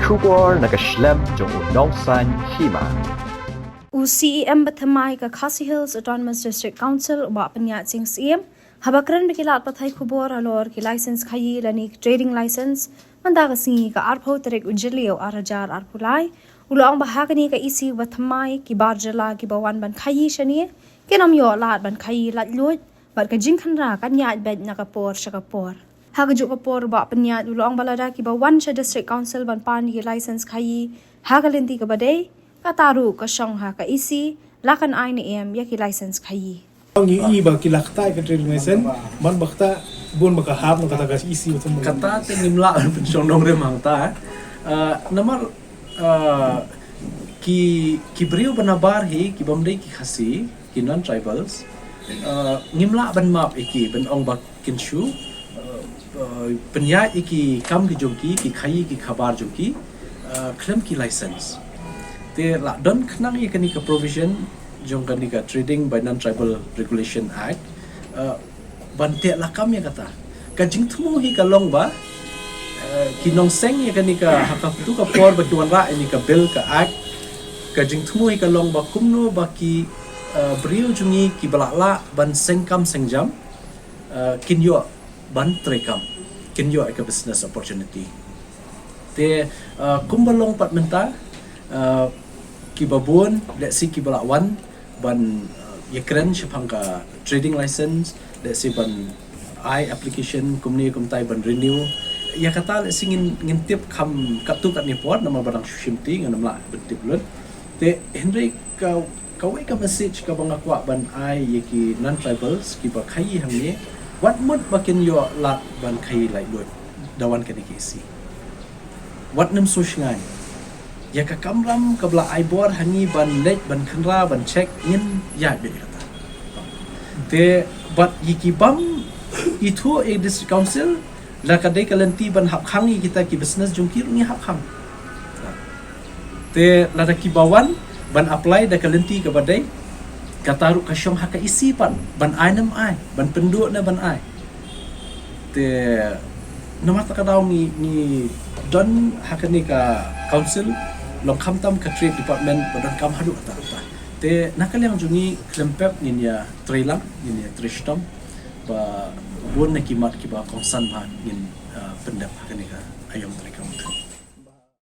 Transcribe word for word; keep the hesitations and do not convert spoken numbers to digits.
Khubor na ka shlem jong u nongsaiñ hima. U C E M bathymmai ka Khasi Hills Autonomous District Council, u Bah Pynïaid Sing Syiem, haba kren bad ki lad pathai khubor halor ki license khaïi lane ki trading license mynta ka sngi ka arphew tarik u Jylliew ar hajar arphew lai, u la ong ba ha kane ka E C bathymmai ki bar jylla kiba wan ban khaïi shane kin ym ïoh lad ban khaïi laitluid, bad ka jingkhynra kan ïaid beit na ka por sha ka por. Ha kajuh ka por, u Bah Pynïaid u la ong ba lada kiba wan sha District Council ban pan ïa ki license khaïi ha ka lynti kaba dei, kata ruh ka shong ha ka E C la kan ai ne em ïa ki license khaïi. Ngi i ba ki la ktah ïa ka trading license, man ba ktah bun ba ka hap na kata ka E C bathymmai. Kata te ngim lah ban pynshong nongrim hangta, eh. Ah, namar, ah, ki, ki briew ba nabar hi, ki bym dei ki Khasi, ki non-tribals, ah, ngim lah ban map ïa ki, ban ong ba kin shu, ah, ah, pynïaid ïa ki kam ki jong ki, ki khaïi ki khabar jong ki, ah, khlem ki license. Te la don khnang ïa kane ka provision jong kane ka Trading by Non-Tribal Regulation Act, ah, ban teh lakam ïa kata. Ka jingthmu hi ka long ba, eh, ki nongseng ïa kane ka, ha katu ka por ba ki wanrah ïa kane ka bill ka act, ka jingthmu hi ka long ba kumno ba ki, eh, briew jong ngi kiba lah lah ban seng kam seng jam, eh, kin ïoh ban trei kam, kin ïoh ïa ka business opportunity. Te, uh, kumba long pat mynta, uh, kiba bun, let's say, kiba lah wan ban, uh, ïakren shaphang ka trading license, let's say, ban ai application kumne kumtai ban renew. Ïa kata, let's say, ngin, ngin tip kham katto katne por, namar ba dang shu shimti, ngan ym lah ban tip lut. Te hynrei ka, kawei ka message kaba nga kwah ban ai ïa ki non-tribals kiba khaïi hangne, wat mut ba kin ïoh lad ban khaïi laitluid da wan kane ka E C. Wat nym sngewsih. Ïa ka kamram kaba la ai bor ha ngi ban leit ban khynra ban check, ngin ïaid beit ïa kata. Te bad ïa ki bym ithuh ïa District Council, lada ka dei ka lynti ban hap khang ïa kita ki business jong ki ruh ngi hap khang. Te lada kiba wan ban apply da ka lynti kaba dei, kata ruh ka shong ha ka E C pat ban ai ne ym ai, ban pynduh ne ban ai. Te namar kata ka daw ngi, ngi don ha kane ka council, long khamtam ka trade department ba donkam haduh katta katta. Te na ka liang jong ngi khlem pep ngin ïa trei lang, ngin ïa trei shitom ba bun na ki mat kiba kongsan ba ngin, uh, pyndep ha kane ka aïom treikam.